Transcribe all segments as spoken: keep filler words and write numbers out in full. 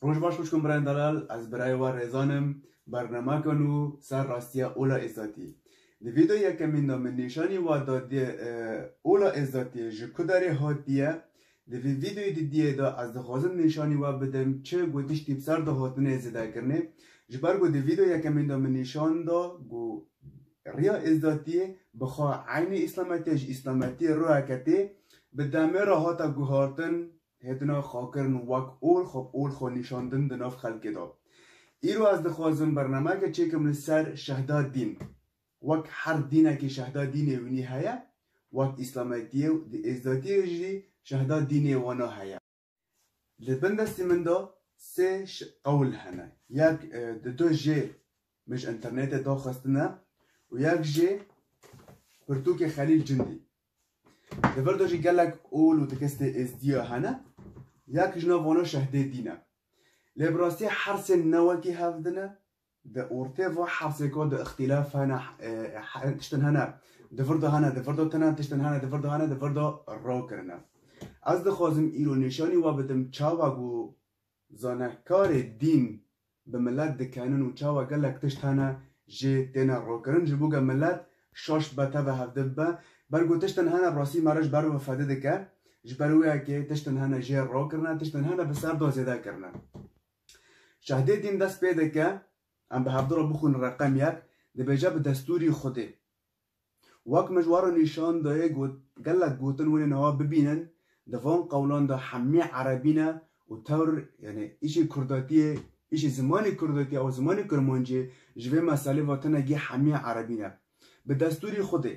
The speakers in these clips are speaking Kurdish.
Roj baş xwişk û birayên delal, ez birayê we Rêzan im, bernameke nû ser rastiya ola êzatiyê. Di vîdeoya yekemîn de min nîşanî we da dê, e, ola êzatiyê ji ku derê hatiye. Di vî vîdeoyê didiyê de ez dixwazim nîşanî we bidim çi ku tiştî bi ser de hatine zêdekirinê. Ji ber ku di vîdeoya yekemîn de min nîşan da ku riya êzatiyê bi xwe eynî îslametiyê ji îslametiyê royeke tê bi demê re hate guhartin, hêtina xwe kirin wek ol, xwe bi ol xwe nîşandin di nav xelkê de. Îro ez dixwazim bernameke çêkim li ser şehda dîn. Wek her dînekî şehda dînê winî heye, wek îslametiyê û di êzatiyê jî şehda dînê wana heye. Li bin destî min de sê ş-, qewl hene. Yek, e, di du jê min ji înternetê daxistine û yek jê pirtûkê Xelîl Cindî. Di vir de jî gelek ol û tekstê êzdiya hene. Yek ji nav wana şehdê dîn e. Lê bi rastî her sê ne wekî hev din e. Di ortê va her sêka de îxtîlaf hene, e, he-, tiştin hene, di vir de hene, di vir de tune, tiştin hene, di vir de hene, di vir de rakirine. Ez dixwazim îro nîşanî we bidim çawa ku zanekarê dîn bi milet dikenin û çawa gelek tişt hene jê têne rakirin, ji bo ke milet şaş be teve hevdib be. Ber ku tiştin hene rastî me re ji ber ve fedî dike, ji ber wê yekê tiştin hene jê rakirine, tiştin hene bi ser de zêde kirine. Şehdê dîn dest pê dike, em bi hevdu re bixwînin reqem yek, dibêje bi destûrî Xwedê. Wek min ji we re nîşan dayê got, gelek gotin wê niha bibînin, di van qewlan de hemî erebî ne û tewr, yani îşê kurdatiyê, îşê zimanê kurdatiyê û zimanê kurmancê ji vê meselê ve tenekî hemî erebî ne. Bi destûrî Xwedê.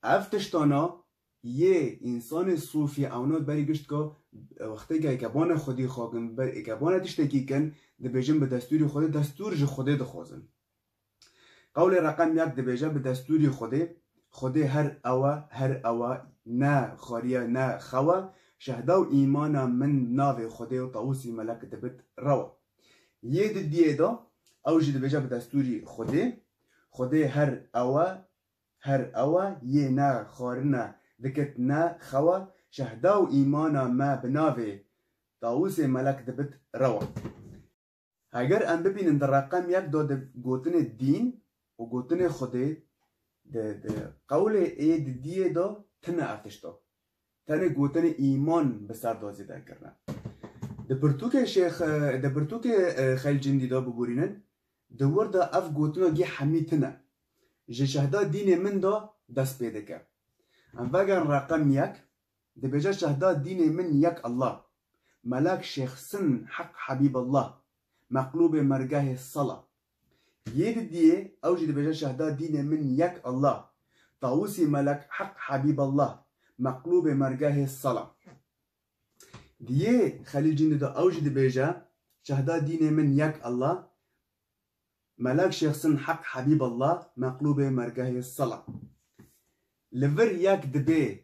Ev tiştana yê însanê sofî ewna berî gişt ka wextê ke êkebane Xwedî xakin ber êkebane tiştekî kin, dibêjin bi destûrî Xwedê, destûr ji Xwedê dixwazin. Qewlê reqem yek dibêje bi destûrî Xwedê, Xwedê her ew e, her ew e, ne xwariye, ne xew e, şehda û îmana min navê Xwedê û Tawusî Melek dibit rew e. Yê didiyê de ew jî dibêje bi destûrî Xwedê, Xwedê her ew e, her ew e, yê ne xwarine dikit ne xew e, şehda û îmana me bi navê Tawusê Melek dibit rew e. Heger em bibînin di reqem yek de di gotinê dîn û gotinê Xwedê, di, di qewlê ê didiyê de tine ev tişt e. Tenê gotinê îman bi ser de zêde kirine. Di pirtûkê Şêx, di pirtûkê, e, Xelîl Cindî de biborînin, di wir de ev gotina gî hemî tine. Ji şehda dînê min de dest pê dike. Em vegerin reqem yek, dibêje şehda dînê min yek Allah. Melek şêxsin heq Habîballah. Meqlûbê mergehê sala. Yê didiyê ew jî dibêje şehda dînê min yek Allah. Tawusî Melek heq Habîballah. Meqlûbê mergehê sala. Di yê Xelîl Cindî de ew jî dibêje şehda dînê min yek Allah. Melek şêxsin heq Habîballah, meqlûbê mergehê sala. Li vir yek dibê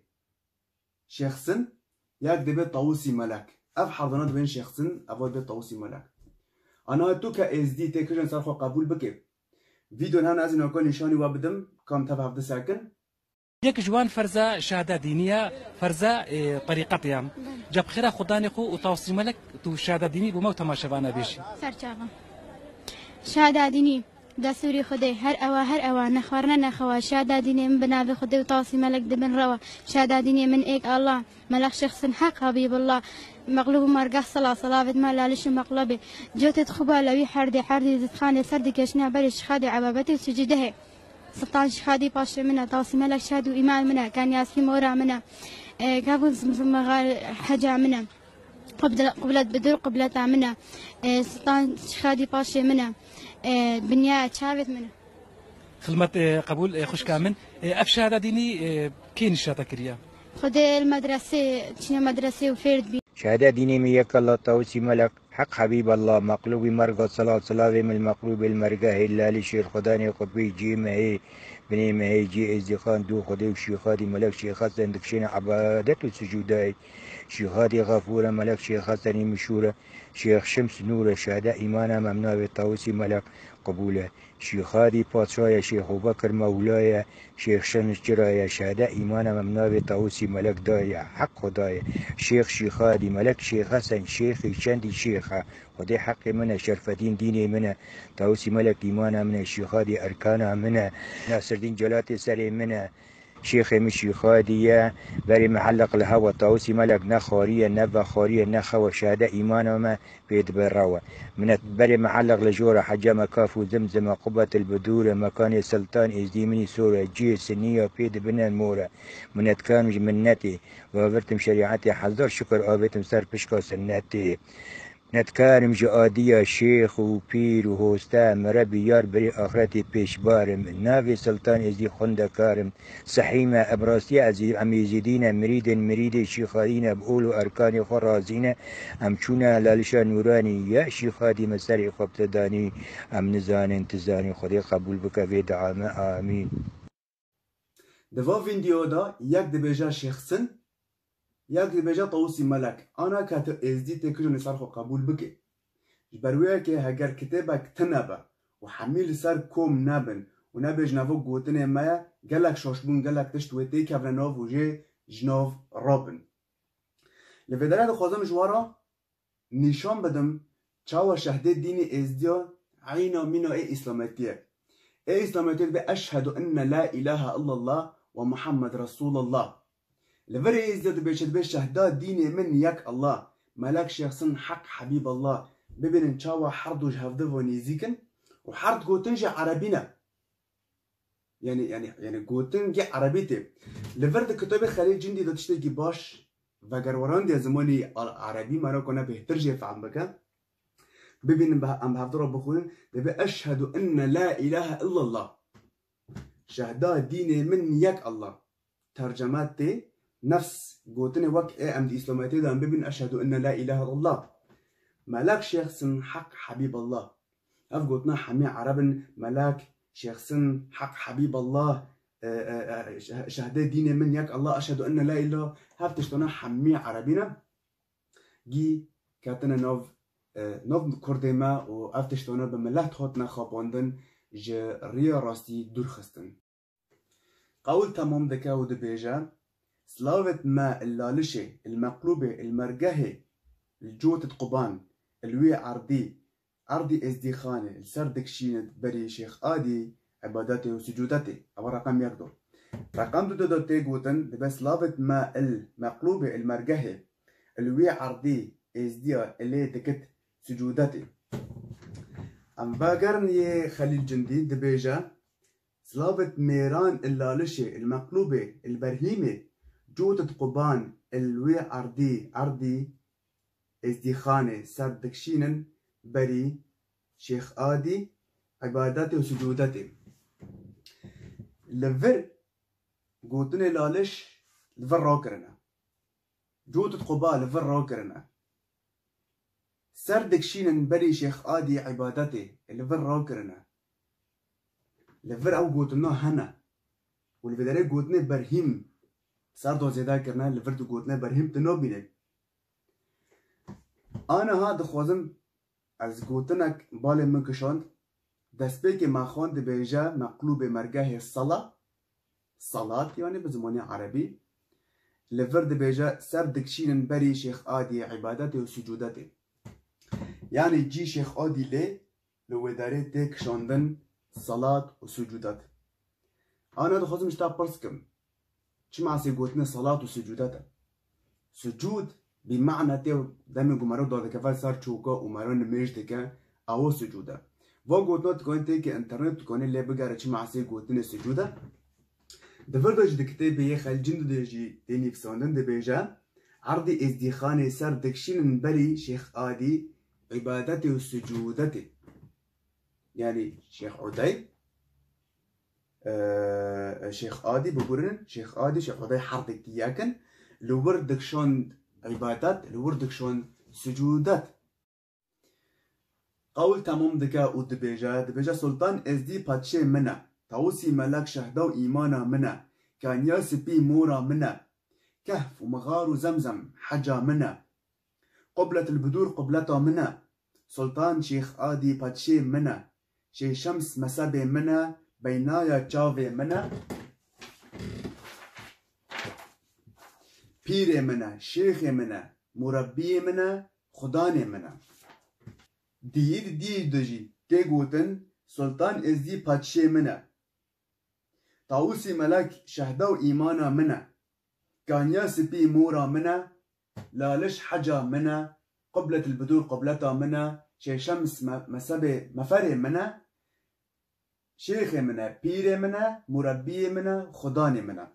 şêxsin, yek dibê Tawusî Melek. Ev herdana dibên şêxsin, eva dibê Tawusî Melek. Ana tu ke êzdî tê kirin ser xwe qebûl bike. Vîdyon hene ez ê naka nîşanî we bidim, kam tev hevdi sekin. Yek ji wan ferza şehada dînî ye, ferza, e, terîqetê ye. Ca bi xêra xudanê xwe û Tawusî Melek tu şehada dînî bo me û temaşevana bêjî. Serçava. Şehada dînî, destûrî Xwedê, her ewa, her ewa, nexwarine nexewa, şehada dînê min bi navê Xwedê û Tawusî Melek dibin rewa, şehada dînê min êk Allah, Melek şexsin heq Habîbullah, meqlûb û mergeh sala, salavêt me laliş û meqlebê, cotêt xuba lewî herdê, herdê zitxanê ser dikeşine berê şixadê ebabetê û sucudehê. Sultan Şixadî paşê min e, Tawsî Melek şehd û îman min e, Kanyasî mora min e. E, Kavûn Zimzim mexal heca min e. Qublet, qublet bidur qubleta min e. E, Sultan Şixadî paşê min e. E, binya çavêt min e. Xilmet, e, qebûl, e, xwişka min. E, ev şehada dînî, e, kê nîşa te kiriye? Xwedê li medresê, çine medresê û fêr dibî. Şehada dînê min yek Allah Tawsî Melek. Heq Habîb Allah, meqlûbî merga sela, silavê min li meqlûbê li mergehê, lalî şêrxwedanê xwe pê cihê mehê, binê mehê, cihê êzdîxan, dû Xwedê û şîxadî melek şêxesten dikişêne ebadet û sicûdayê. Şîxadî Xefûr e, melek şêxestenî mişûr e, şêx Şims nûr e, şehde îmana me bi navê Tawusî Melek, qebûl e. Şîxadî padşa ye, Şêx Ebûbekir mewla ye, Şêx Şemsçira ye, şehde îmana me bi navê Tawusî Melek da ye, Heq Xweda ye. Şêx Şîxadî, Melek Şêx Hesen, Şêxî çendî şêx e. Xwedê heqê min e, Şerfedîn dînê min e, Tawusî Melek îmana min e, Şîxadî erkana min e, Nasirdîn Celatê serê min e. Şêxê min Şîxadî ye, berê min heleq li hewa, Tawusî Melek ne xwarî ye, ne vexwarî ye, ne xewa, şehde îmana me pê dibe rewe. Minet berê min heleq li jora heceme kaf û zimzime, qubet il bidûre, mekanê Siltan Êzdî minî sor e, cihê sinî ya pê dibine mor e. Minetkarim ji minnetê, ve avirtim şerîetê, hezar şikir avêtim ser pişka sinnetê. Netkarim ji adiya şêx û pîr û hoste, merebî yar birê axretê pêşbarim. Navê Siltan Êzdî xwendekarim. Sehî me, em rastiya ez, em Êzîdî ne, mirîdên mirîdê Şîxadî ne, bi ol û erkanê xwe razî ne. Em çûne lalişa nûranî, ya Şîxadî me serê xwe bi te danî. Em nizanin, tu zanî, Xwedê qebûl bike vê dua me. Amîn. Di va vîndîo de yek dibêje Şêx Sin, yek dibêje Tawusî Melek. Ana ke tu Êzdî tê kijan li ser xwe qebûl bike. Ji ber wê yekê heger kitêbek tune be û hemî li ser kom nebin û nebêjin ev gotinê me ye, gelek şaşbûn, gelek tişt wê têkevine nav û jê ji nav rabin. Li vê derê dixwazim ji we re nîşan bidim, çawa şehdê dînê êzdiya eyna mîna ê îslametiyê. Ê îslametiyê dibe eşhedû enne la ilahe illallah ve Muhammed Resulullah. Li vir ê êzdiya dibe çi dibe şehda dînê min yek Allah, Melek Şêx Sin Heq Hebîb Allah. Bibînin çawa her du ji hevdi ve nêzîk in û her du gotin jî erebî ne. Yani, yani, yani gotin gê erebî tê. Li vir di kitabê Xelîl Cindî de tiştekî baş vegerwerandiye zimanî a-, erebî, me re kone bêhtir jê fehm bike. Bibînin, bi-, em bi hevdu re bixwînin, dibê eşhedû enne la ilahe illallah. Şehda dînê min yek Allah. Terceme tê, nefs gotinê wek ê em di îslametê de em bibînin eşhedû enne la ilahe illallah. Melek Şêx Sin Heq Hebîb Allah. Ev gotina hemî ereb in, Melek, Şêx Sin, Heq Hebîb Allah, e, e, e, şeh-, şehdê dînê min yek Allah, eşhedû enne la îlah, hev tiştana hemî erebî ne. Gî ketine nav, e, nav kurdê me û ev tiştana bi milet hatine xapandin, ji riya rastî dûr xistin. Qewl temam dike û dibêje, Silavêt me il lalişê, il meqlûbê, il mergehê, il cotêt quban, il wî erdî, erdî êzdîxanê, li ser dikşînit berî Şêx Adî, îbadetê û sucûdetê. Ev reqem yek do. Reqem du de tê gotin, dibe silavêt me il meqlûbê, il mergehê, il wî erdî êzdiya, ilê dikit sucûdetê. Em vegerin yê Xelîl Cindî dibêje, Silavêt mêran il lalişê, il meqlûbê, il berhîmê, cotêt quban, il wê erdî, erdî êzdîxanê ser dikşînin berî Şêx Adî, îbadetê û sucûdetê. Li vir gotinê laliş li vir rakirine. Cotêt quba li vir rakirine. Ser dikşînin berî Şêx Adî îbadetê li vir rakirine. Li vir ew gotina hene. Û li vê derê gotinê berhîm ser do zêde kirine, li vir tu gotinê berhîm tu nabînê. Aniha dixwazim Ez gotinek balê min kişand, destpêkê me xwend dibêje meqlûbê mergehê sala, salat, yanî bi zimanê erebî, li vir dibêje ser dikşînin berî Şêx Adî îbadetê û sucûdetê. Yanî cî Şêx Adî lê li wê derê tê kişandin salat û sucûdet. Ana dixwazim ji te pirs kim. Çima sê gotinê salat û sucûdet e? Sucûd, bi mane tê demê ku mero dadikeve ser çoka û mero nimêj dike, ew sucûd e. Va gotina tu kanî têkê internet tu kanî lê bigere çima sê gotinê sucûd e. Di vir de jî di kitêbê yê Xelcîn de jî tê nivîsandin dibêje, erdî êzdîxanê ser dikşînin berî Şêx Adî îbadetê û sucûdetê. Yanî Şêx Udey, e, Şêx Adî bibûrinin, Şêx Adî, Şêx Udey her dikî yek in, li wir dikşand îbadet, li wir dikşand sucûdet. Qewl temam dike û dibêje, dibêje, Sultan Êzdî padşê min e, Tawusî Melek şehda û îmana min e, Kaniya Spî mora min e, Kehf û Mixar û Zemzem heca min e. Qublet il bidûr qubleta min e. Sultan Şêx Adî padşê min e. Şêşems mezhebê min e, beynaya çavê min e. Pîrê min e, şêxê min e, murebbiyê min e, xudanê min e. Diyî di diyî de jî tê gotin, Sultan Êzdî padşê min e. Tawusî Melek şehda û îmana min e. Kaniya spî mora min e. Laliş heca min e. Qubletil Bidur qubleta min e. Şêşems me-, mezhebê meferê min e. Şêxê min e, pîrê min e, murebbiyê min e, xudanê min e.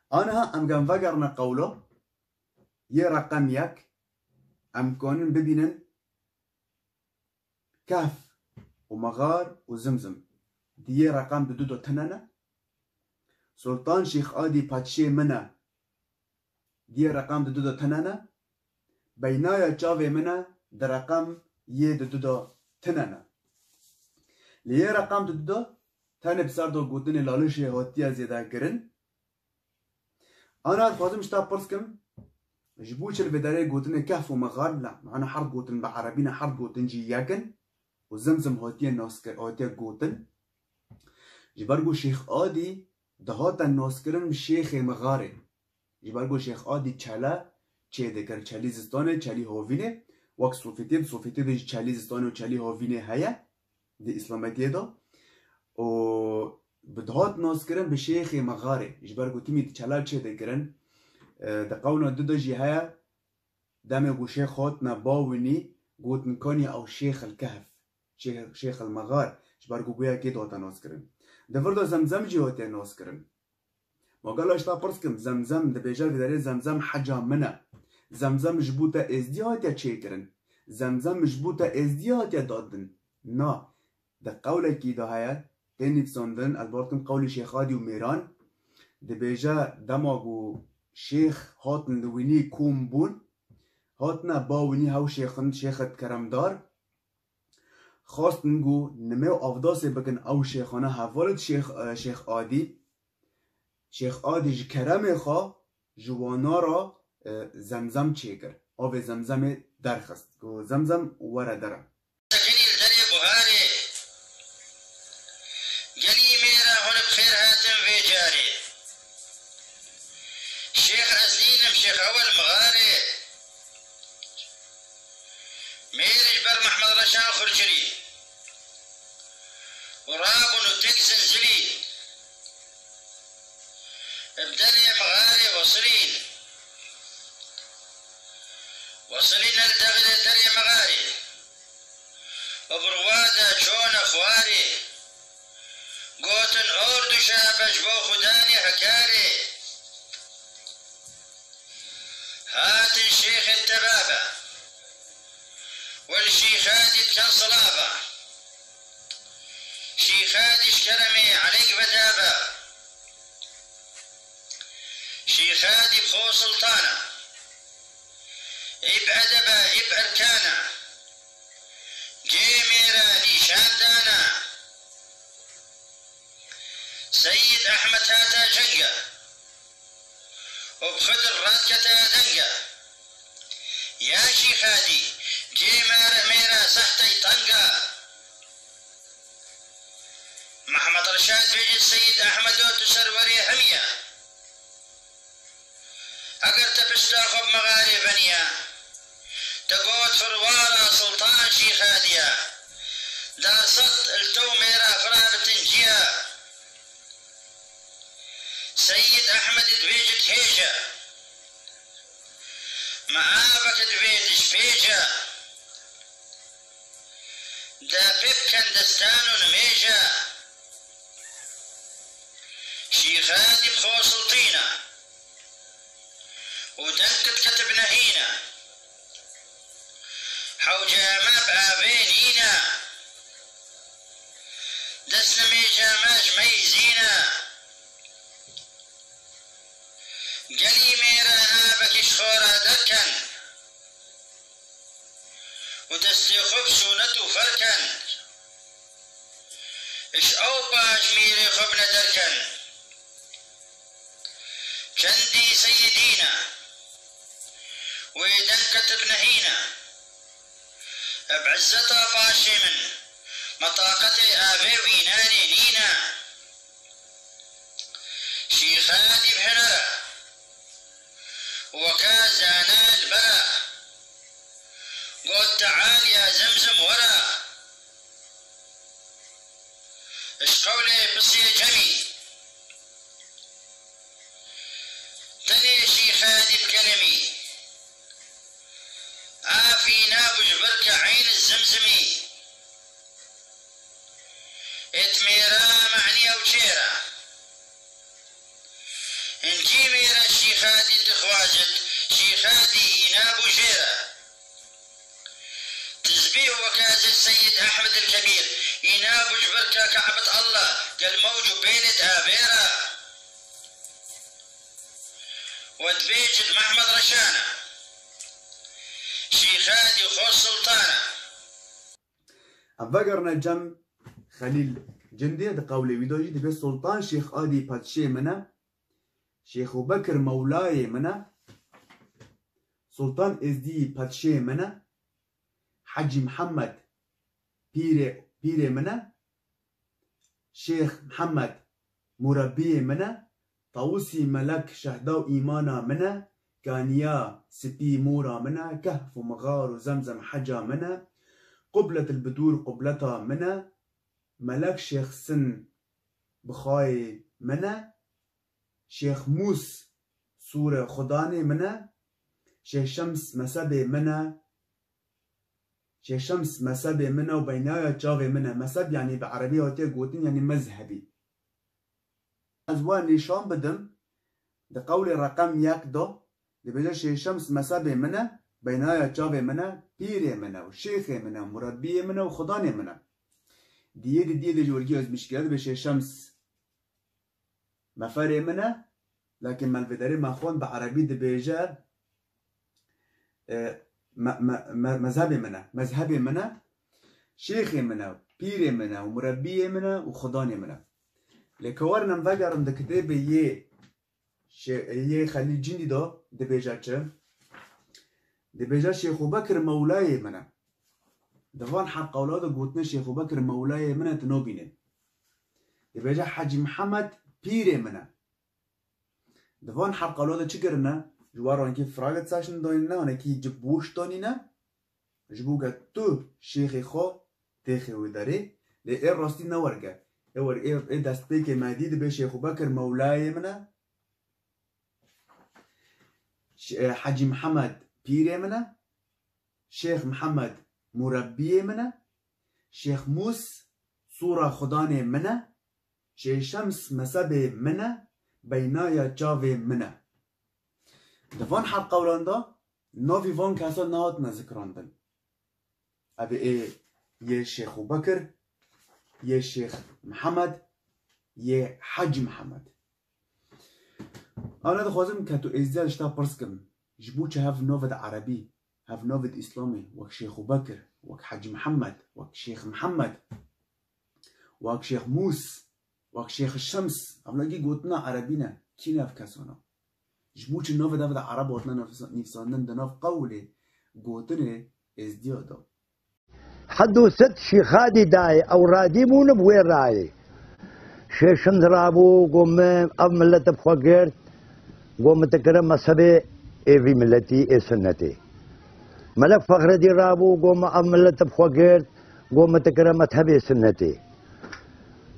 Aniha em gen vegerine qewlo yê reqem yek, em konin bibînin Kehf û Mexar û Zimzim. Di yê reqem di du de tine ne. Sultan Şêx Adî padşê min e. Di yê reqem di du de tine ne. Beynaya çavê min e, di reqem yê di du de tine ne. Li yê reqem di du de tenê bi ser de gotinê Lalişê hatiye zêde kirin. Ana dixwazim ji te pirs kim, ji bo çi li vê derê gotinê Kehf û Mexar, la, mana her gotin bi erebî ne, her gotin jî yek in û Zimzim hatiye naskir, hatiye gotin. Ji ber ku Şêx Adî dihate naskirin bi Şêxê Mexarê. Ji ber ku Şêx Adî çele çêdikir, çelî zistanê, çelî hovînê, wek Sofîtê, di Sofîtê de jî çelî zistanê û çelî hovînê heye di Îslametiyê de. Û bi dihat naskirin bi Şêxê Mexarê. Ji ber ku timî di çela çêdikirin, e, di qewna du de jî heye, demê ku şêx hatine bawinî, gotin kanî ew Şêx el Kehf, Şêx, Şêx el Mexar, ji ber ku goya kê dihate naskirin. Di vir de Zemzem jî hatiye naskirin. Ma gela ji te pirs kim, Zemzem, dibêje vê derê Zemzem heca min e. Zemzem ji bo te êzdî hatiye çêkirin. Zemzem ji bo te êzdî hatiye dadin. Na, di qewlekî de heye, tê nivîsandin, ez bawer dikim qewlê Şêx Adî û Mêran, dibêje dema ku şêx hatin li wînî kom bûn, hatine ba wînî hew şêxin, şêxet keremdar, xwestin ku nimê û avdasê bikin ew şêxane hevalêt Şêx, e, Şêx Adî. Şêx Adî ji keremê xwe ji wana re, e, Zemzem çêkir. Avê Zemzemê derxist. Ku Zemzem were dere. Gelî li derê buharê. Gelî mêra hûn bi xêr hatin vê carê. Şêx ez nînim, Şêx Ewel Mixarê. Mêr ji ber Mehmed Reşa Xurcirî û rabûn û têk Zenzilî. Bi derê Mixarê wesilîn. Wesilîn el dexilê derê Mixarê. Û bi ruwa de çûne xwarê. Gotin, Orduşa be ji bo xudanê Hekarê. Hatin şêxê te baba. Wel Şîxadî dikin silava. Şîxadî ji keremê eleyk veda be. Şîxadî bi xwe siltana. Ê bi edeba, ê bi erkana. Cê mêra nîşan dana. Seyîd Ehmed hate cenga û bi Xidir radikete denga. Ya Şîxadî, cê mêra, mêra sehtey tenga. Mehmed Reşad bêje Seyîd Ehmedo tu serwerê hemiya. Eger te pişta xwe bi Mixarê veniya, te got firwara Sultan Şîxadiya, da sed li te û mêra fira bitin ciya. Seyîd Ehmed dibêjit hêja, meavek divê dişpêja. De pê bikin destan û nimêja. Şîxadî bi xwe siltîna û deng diketib nehîna. Hewce me bi avê nîna. Dest nimêja me ji me yî zîna. Gelî mêra avekî ji xwe re derken. Û destê xwe bi sûnet û fer ken. Ji ew paş mîrê xwe bine derken. Çendî seyidîne. Wê deng ketib nehîne. Bi izzeta paşê min. Me taqetê avê wînanê nîne. Şîxadî bi hunere, weke zana li bere, got, "Teal ya Zemzem were." Ji qewlê pisê Cemî, tenê Şîxadî bi kelemî, afî nabû ji ber ke eyn Zemzemî. Êt mêra mehnî ew çêra. Hincî mêra Şîxadî dixwazit, Şîxadî îna bû jêra. Tizbîh weke zê Seyîd Ehmed el Kebîr, îna bû ji ber ke Kebet Allah, gel mewc û pêlê di avêra. We dibêjit Mehmed Reşana, Şîxadî xwe sultana. Em vegerine cem Xelîl Cindê, di qewlê wî de jî dibê Sultan Şêx Adî padşê min e, Şêxû Bekir mewlayê min e, Sultan Êzdî padşê min e, Hecî Mihemed pîrê, pîrê min e, Şêx Mihemed murebbiyê min e, Tawusî Melek şehda û îmana min e, Kaniya Spî mûra min e, Kehf û Mixar û Zemzem heca min e, Qublet el Bidûr qubleta min e, Melek Şêx Sin bixayê min e, Şêx Mûs sûre xudanê min e, Şêx Şems mezhebê min e, Şêx Şems mezhebê min e û beynaya çavê min e. Mezheb, yanî bi erebî hatiye gotin, yanî mezhebî. Ez we nîşan bidim, di qewlê reqem yek de, dibêje, Şêx Şems mezhebê min e, beynaya çavê min e, pîrê min e û şêxê min e, murebbiyê min e û xudanê min e. Diyê di diyê de ji wergî ez mişkile dibê Şêx Şems meferê min e, lakin me li vê derê me xwend bi erebî dibêje, e, me-, me-, me-, mezhebê min e, mezhebê min e, şêxê min e, pîrê min e û murebbiyê min e û xudanê min e. Lê ke werin em vegerin di kitêbê yê Şê-, yê Xelîl Cindî de dibêje çi? Dibêje Şêxû Bekir mewlayê min e. Di van heb qewla de gotine Şêxû Bekir mewlayê min e, tu nabînê. Dibêje Hecî Mihemed pîrê min e. Di van heb qewla de çi kirine? Ji wan re hinekî Fragezeichen danîne, hinekî cib boş danîne. Ji bo ke tu şêxê xwe têxê wê derê, lê ê rastî ne werge. Ê wer-, ê, ê destpêkê me dî dibê Şêxû Bekir mewlayê min e. Ş-, e, Hecî Mihemed pîrê min e. Şêx Mihemed murebbiyê min e. Şêx Mûs sûra xudanê min e. Şêx Şems mezhebê min e. Beynaya çavê min e. Di van heb qewlan de navê van kesan nehatine zikrandin. Ev ê yê Şêxû Bekir, yê Şêx Mihemed, yê Hecî Mihemed. Ana dixwazim ke tu êzdiya ji te pirs kim, ji bo çi hev navê di erebî, hev navê di îslamê, wek Şêxû Bekir, wek Hecî Mihemed, wek Şêx Mihemed, wek Şêx Mûs, wek Şêx Şems, ev lagî gotina erebî ne, kî ne ev kesana? Ji bo çi navê de, de ereb hatine nivîsa-, nivîsandin di nav qewlê gotinê êzdiya de? Hed û sed Şîxadî dayê, ew radî bûn bi wê rayê. Şêşind rabû, got, min ev millet bi xwe girt, got, min te kire mezhebê ê vî milletî ê sunnetê. Melek Fexredî rabû, got, min ev millet bi xwe girt, got, min te kire mezhebê sunnetê.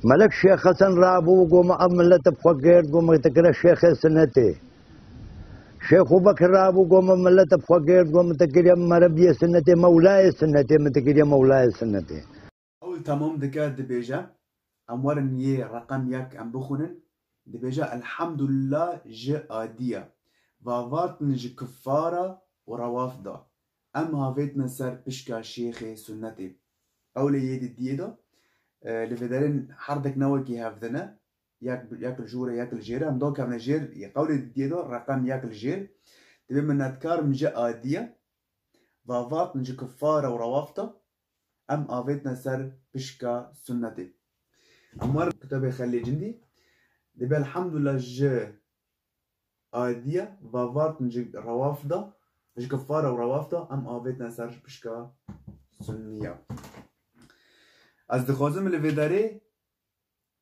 Melek Şêx Hesen rabû, got, min ev millet bi xwe girt, got, min te kire şêxê sunnetê. Şêxû Bekir rabû, got, min millet bi xwe girt, got, min te kiriye merebiyê sunnetê, mewlayê sunnetê, min te kiriye mewlayê sunnetê. Ew li temam dike, dibêje, em werin yê reqem yek em bixwînin, dibêje, Elhamdulillah ji adiya, vavartin ji kifara û rewaf da. Em havêtine ser pişka şêxê sunnetê. Qewlê yê di diyê de, e, li vê derê herdek ne wekî hev dine, yek, yek li jû re, yek li jêr re, em dakevne jêr, yê qewlê di diyê de reqem yek li jêr. Dibê minnetkarim ji adiye, vavartin ji kifare û rewaf de, em avêtine ser pişka sunnetê. Em wer kitêbê Xelîl Cindî, dibê elhamdulillah ji adiye, vavartin ji rewaf de, ji kifare û rewaf de, em avêtine ser pişka sunniya. Ez dixwazim li vê derê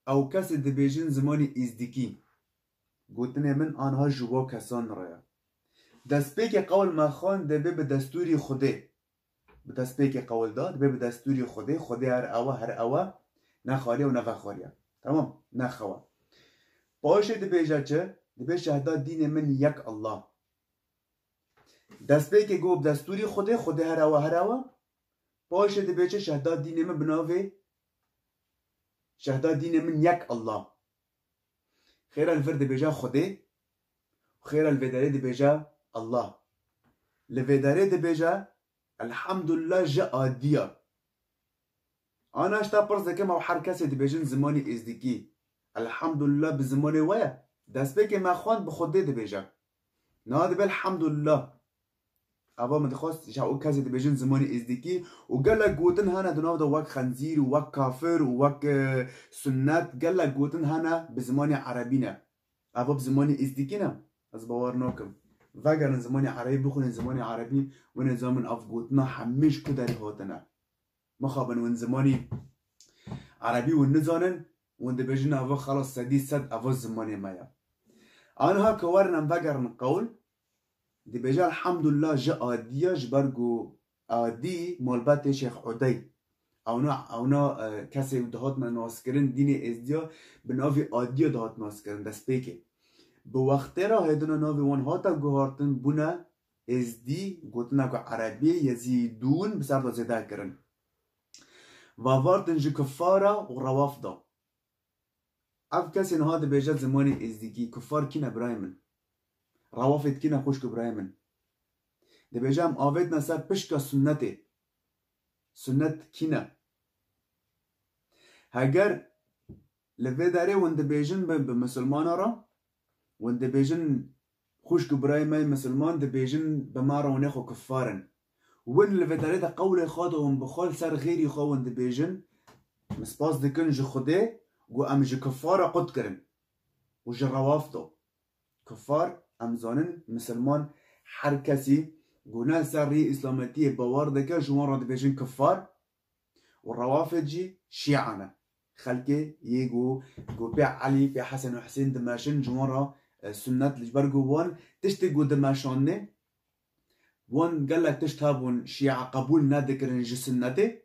ew kesê dibêjin zimanê êzdîkî. Gotinê min anha ji wa kesan re ye. Destpêkê qewl me xwend dibê bi destûrî Xwedê. Bi destpêkê qewl da, dibê bi destûrî Xwedê, Xwedê her ew e, her ew e, ne xwariye û ne vexwariye. Temam, ne xewa. Paşê dibêje çi? Dibê şehda dînê min yek Allah. Destpêkê got bi destûrî Xwedê, Xwedê her ew e, her ew e. Paşê dibê çi? Şehda dînê min bi navê, şehda dînê min yek Allah. Xêra li vir dibêje Xwedê, xêra li vê derê dibêje Allah. Li vê derê dibêje Elhamdulillah ji adiya. Ana ji te pirs dikim, ew her kesê dibêjin zimanê êzdîkî. Elhamdulillah bi zimanê we ye. Destpêkê me xwend bi Xwedê dibêje. Niha dibe Elhamdulillah. Eva min dixwest ji ew kesê dibêjin zimanê êzdîkî û gelek gotin hene di nav de wek xenzîr û wek kafir û wek, e, sunnet, gelek gotin hene bi zimanê erebî ne. Eva bi zimanê êzdîkî ne? Ez bawer nakim. Vegerin zimanê erebî, bixwînin zimanê erebî, win ê zanin ev gotina hemî ji ku derê hatine. Mixabin win zimanî erebî win nizanin, win dibêjin eva xelas sedî sed eva zimanê me ye. Aniha ke werin em vegerin qewl, dibêje Elhamdulillah ji adiya, ji ber ku adî malbetê Şêx Udey. Ewna, ewna, e, kesê dihatine naskirin dînê êzdiya bi navê adiya dihat naskirin destpêkê. Bi wextê re hêdina navê wan hate guhartin, bûne êzdî, gotina ku erebî, yezîdûn bi ser de zêde kirin. Vavartin ji kifara û rewaf da. Ev kesê niha dibêje zimanê êzdîkî, kifar kî ne birayê min? Rewafêt kî ne xwişk û birayê min? Dibêje em avêtine ser pişka sunnetê. Sunnet kî ne? Heger li vê derê hûn dibêjin bi, bi misilmana re, hûn dibêjin xwişk û birayê me yê misilman dibêjin bi me re hûn ê xwe kifar in. Win li vê derê de qewlê xwe de hûn bi xwe li ser xêrî xwe hûn dibêjin, min spas dikin ji Xwedê ku em ji kifara qut kirin û ji rewaf de. Kifar, em zanin, misilman her kesî ku ne li ser rêyê îslametiyê bawer dike, ji wan re dibêjin kifar. Û rewafid jî şîa ne. Xelkê yê ku, ku pê Elî, pê Hesen û Husên dimeşin, ji wan re, e, sunnet, ji ber ku wan tiştê ku dimeşanê, wan gelek tişt hebûn şîa qebûl nedikirin ji sunnetê.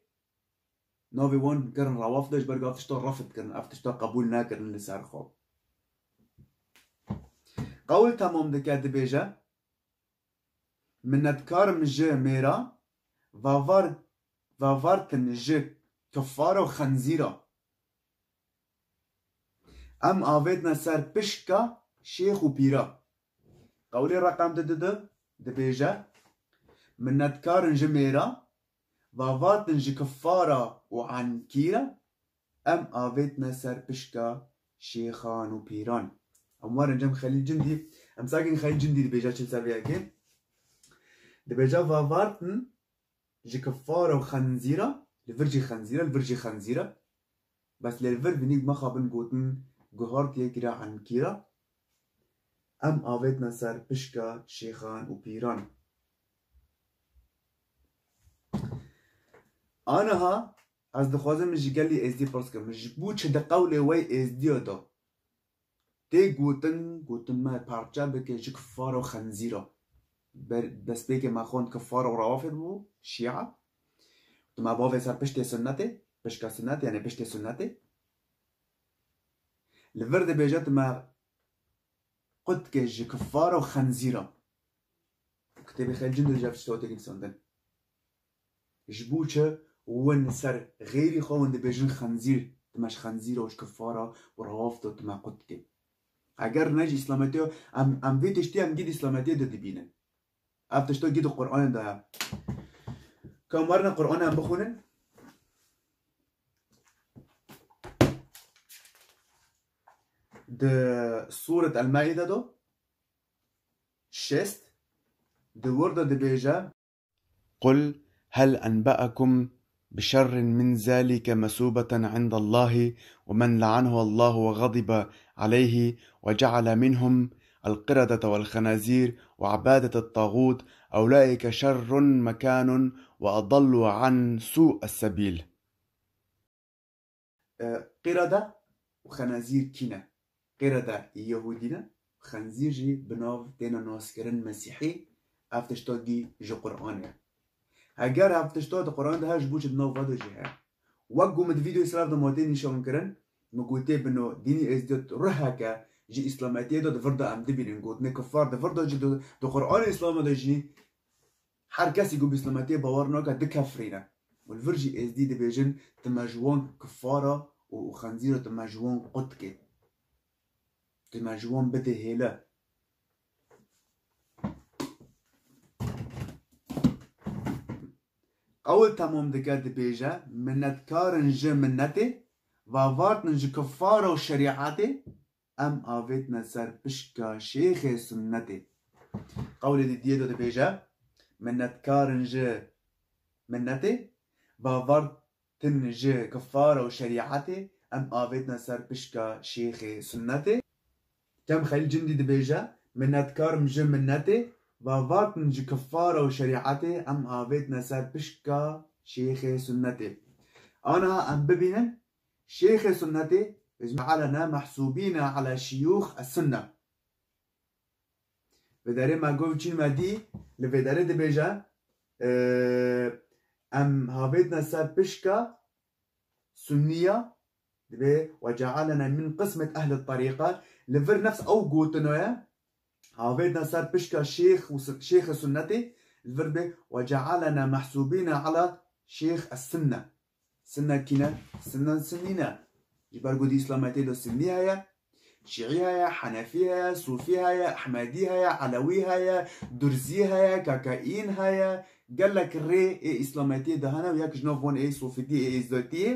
Navê wan kirin rewafid, ji ber ku ev tişta refid kirin, ev tişta qebûl nekirin li ser xwe. Qewl temam dike, dibêje, Minnetkarim ji mêra, vavar-, vavartin ji kifara û xenzîra. Em avêtine ser pişka şêx û pîra. Qewlê reqem di di di dibêje, Minnetkarin ji mêra, vavartin ji kifara û enkîra, em avêtine ser pişka şêxan û pîran. Em werin cem Xelîl Cindî, em sakin Xelîl Cindî dibêje çi li ser vê yekê. Dibêje vavartin ji kifara û xenzîra, li vir jî xenzîra, li vir jî xenzîra. Bes lê li vir vinî mexabin gotin guhartiye kira enkîra. Em avêtine ser pişka şêxan û pîran. Aniha ez dixwazim ji gelî êzdî pirs kim, ji bo çi di qewlê we êzdiya de tê gotin, gotin me parçe bike ji kifara û xenzîra. Ber-, destpêkê me xwend kifara û rewafid bû, şîa. Tu me bavê ser piştê sunnetê, pişka sunnet, yani piştê sunnetê. Li vir dibêje tu me qut dike ji kifara û xenzîra. Kitêbê Xelîl Cindî de ji ev tişta tê nivîsandin. Ji bo çi win ser xêrî xwe win dibêjin xenzîr, tu me ji xenzîra û ji kifara û rewaf de tu me qut dike. Eger ne ji îslametiya, em, em vê tiştî em gî di îslametiya de dibînin. Ev tişta gî di Qur'anê de ye. Ka em werine Qur'anê em bixwînin. Di Sûret El-Maîde de şêst, di wir de dibêje, قل هل أنبأكم بشر من ذلك مثوبة عند الله ومن لعنه الله وغضب عليه وجعل منهم القردة والخنازير وعبادة الطاغوت أولئك شر مكان وأضل عن سوء السبيل. E, qirede û xenezîr kî ne? Qirede Yehûdî ne, xenzîr jî bi nav têne naskirin Mesîhî, ev tişta gî ji Qur'anê ye. Heger ev tişta di Qur'anê de heye, ji bo çi di nav ve de jî heye? Wek ku min di vîdeoyê selav de ma tê nîşan kirin, min gotê bino dînî êzdiyot ruheke ji îslametiyê de di vir de em dibînin. Gotinê kifar di vir de jî di, di Qur'anê Îslamê de jî her kesî ku bi îslametiyê bawer nake dikefrîne. Û li vir jî êzdî dibêjin, tu me ji wan kifara û, û xenzîra tu me ji wan qut dikê. Tu me ji wan bidê hêle. Qewl temam dike dibêje, minnetkarin ji minnetê, vavartin ji kifara û şerîetê, em avêtine ser pişka şêxê sunnetê. Qewlê didiyê de dibêje, minnetkarin ji minnetê, vavartin ji kifara û şerîetê, em avêtine ser pişka şêxê sunnetê. Cem Xelîl Cindî dibêje, minnetkarim ji minnetê, vavartin ji kifara û şerîetê, em avêtine ser pişka şêxê sunnetê. Aniha em bibînin, şêxê sunnetê, جعلنا محسوبين على شيوخ السنة. Vê derê me got çîn me dî, li vê derê dibêje, e, em havêtine ser pişka sunniya, dibê, "وجعلنا من قسمة أهل الطريقة." Li vir nefs ew gotino ye, havêtine ser pişka şêx û sun-, şêxê sunnetê, li vir dibê, "وجعلنا محسوبين على شيخ السنة." Sinne kî ne? Sinne sunnî ne. Ji ber ku di îslametê de sunnî heye, şîî heye, henefî heye, sûfî heye, ehmedî heye, elewî heye, durzî heye, kakaîn heye. Gelek rê ê îslametiyê de hene û yek ji nav wan ê sofîtî, ê êzdotiyê.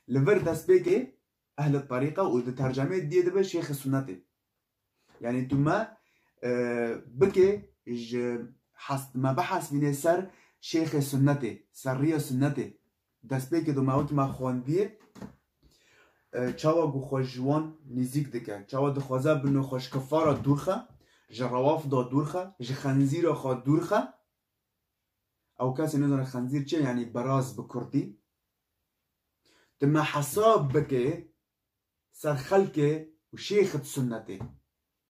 Li vir destpêkê ehli terîqa û di tercemeyê diyê dibe şêxê sunnetê. Yanî tu me, e, bike ji hes-, me bihesbînê ser şêxê sunnetê, ser riya sunnetê. Destpêkê de me wekî me xwendiye, e, çawa ku xwe ji wan nîzîk dike, çawa dixwaze bino xwe ji kifara dûr xe, ji rewafda dûr xe, ji xenzîra xwe dûr xe. Ew kesê nizane xenzîr çi ye, yanî beraz bi kurdî. Tu me hesab bike ser xelkê û şêxit sunnetê.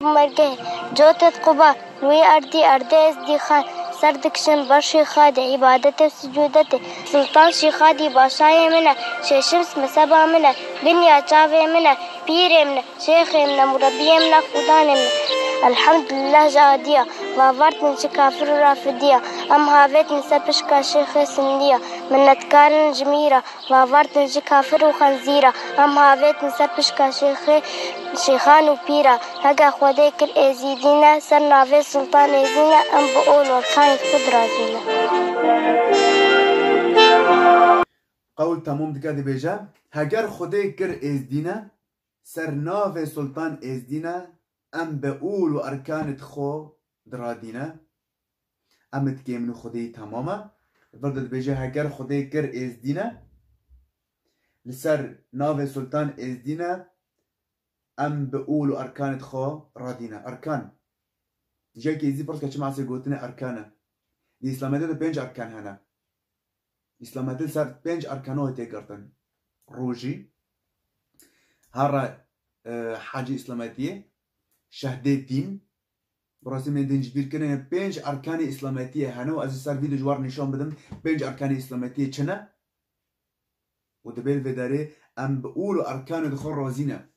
Mergê, cotet quba, wî erdî erdê ez dîxan, ser dikişim başî xadê, îbadetê û sicûdetê. Sultan Şîxadî başayê min e, şêşims mezheba min e, binya çavê min e, pîrê min e, şêxê min e, murebiyê min e, xudanê min e. Elhamdulillah ji adiya, vavartin ji kafir û rafidiya, em havêtin ser pişka şêxê sindiya, minnetkarin ji mîra, vavartin ji kafir û xenzîra, em havêtin ser pişka şêxê, şêxan û pîra. Hege Xwedê kir êzîdî ne, ser navê Sultan Êzî ne, em bi ol û erkanê xwe dirazîne. Qewl temam dike dibêje, heger Xwedê kir êzdî ne, ser navê Sultan Êzdî ne, em bi ol û erkanê xwe diradîne. Em dikê min û Xwedê temam e. Vir de dibêje, heger Xwedê kir êzdî ne, li ser navê Sultan Êzdî ne, em bi ol û erkanê xwe radîne. Erkan. Ji yekê êzdî pirs ke çima sê gotine erkan e. Di îslametê de pênc erkan hene. Îslametê li ser pênc erkanan tê girtin. Rojî, here, e, hecî îslametiyê, şehdê dîn, bi rastî min din ji bîr kirin, pênc erkanê îslametiyê hene û ez ê ser vîdeo ji we re nîşan bidim, pênc erkanê îslametiyê çi ne? Û dibê li vê derê em bi ol û erkanê xwe razî ne.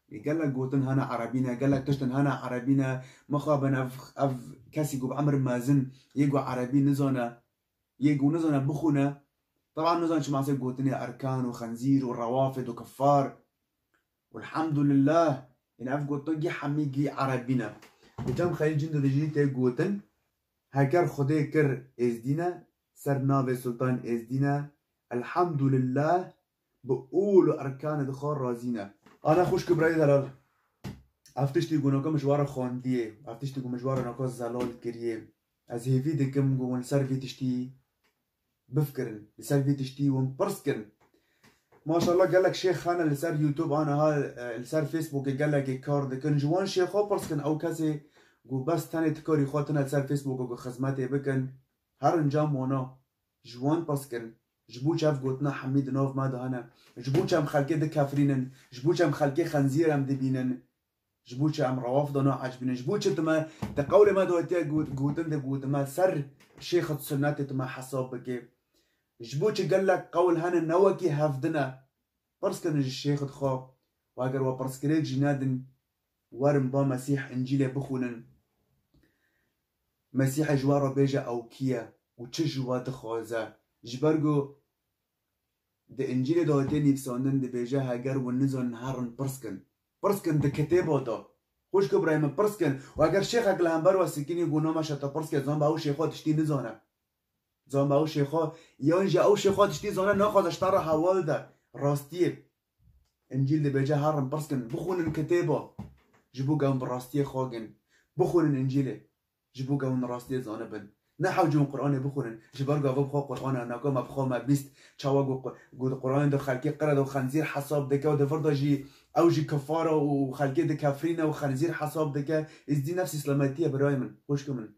Gelek gotin hene erebî ne, gelek tiştin hene erebî ne. Mixabin ev, ev kesî ku bi emir mezin yê ku erebî nizane, yê ku nizane bixwîne. Teban nizane çima sê gotinê erkan û xenzîr û rewafid û kifar. Û elhamdulillah, yanî ev gotin gî hemî gî erebî ne. Û Cem Xelîl Cindî de jî tê gotin, heger Xwedê kir êzdî ne, ser navê Sultan Êzdî ne, elhamdulillah, bi ol û erkanê xwe razî ne. Ana xwişk û birayê delal, ev tiştî ku naka min ji we re xwendiyê, ev tiştî ku min ji we re naka zelal kiriye, ez hêvî dikim ku hûn li ser vî tiştî bifikirin, li ser vî tiştî hûn pirs kirin. Maşallah gelek şêx hene li ser YouTube, aniha, e, li ser Facebookê gelekê kar dikin. Ji wan şêxo pirs kin, ew kesê ku bes tenê tikarî xwe tine li ser Facebookê ku xizmetê bikin, her encam wana ji wan pirs kin. Ji bo çi ev gotina hemî di nav me de hene? Ji bo çi em xelkê dikefrînin? Ji bo çi em xelkê xenzîr em dibînin? Ji bo çi em rewafda naecibînin? Ji bo çi tu me di qewlê me de hatiye got-, gotin de got me ser şêxit sunnetê tu me hesab bike? Ji bo çi gelek qewl hene ne wekî hevdin e? Pirs kirin ji şêxit xwe û eger we pirsgirêk jî nedin, werin ba Mesîh Încîlê bixwînin. Mesîhê ji we re bêje ew kî ye û çi ji we dixwaze. Ji ber ku di Încîlê de hatiye nivîsandin, dibêje, heger hûn nizanin herin pirs kin. Pirs kin di kitêba de. Xwişk û birayê min, pirs kin. Û eger şêxek li hember we sikînî got, nameşe te pirs ke, zan be ew şêxo tiştî nizane. Zan be ew şêxo, yan jî ew şêxo tiştî zane, naxwaze ji te re hewal de. Rastiyê. Încîl dibêje, herin pirs kin, bixwînin kitêba. Ji bo ku em bi rastiyê xwe gin. Bixwînin Încîlê. Ji bo ku hûn rastiyê zanibin. Ne hewce hûn Qur'anê bixwînin. Ji ber ku ev bi xwe Qur'an e, naka me bi xwe me bîst çawa ku, ku di Qur'anê de xelkê qire de û xenzîr hesab dike û di vir de jî ew jî kifar e û xelkê dikefrîne û xenzîr hesab dike. Îzdî nefs îslametî ye birayê min, xwişkê min.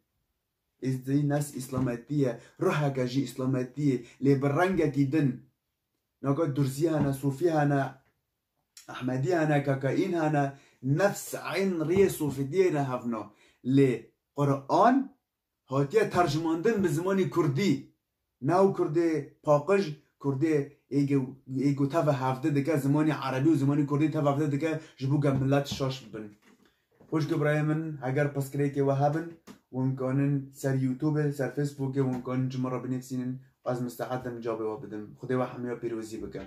Îzdî nefs îslametî ye, ruheke jî îslametî ye, lê bi rengekî din. Naka durzî hene, sofî hene, ehmedî hene, kakaîn hene, nefs eyn riyê sofîtiyê ne hevna. Lê Qur'an hatiye tercimandin bi zimanî kurdî. Ne ew kurdê paqij, kurdê ê ge-, ê ku teve hevde dike, zimanî erebî û zimanî kurdî teve hevde dike, ji bo ku millet şaş bibin. Xwişk û birayê min, heger pirsgirêkê we hebin, hûn kanin ser YouTube, ser Facebookê, hûn kanin ji min re binivîsînin, ez misteed im cavê we bidim. Xwedê we hemiya pîrozî bike.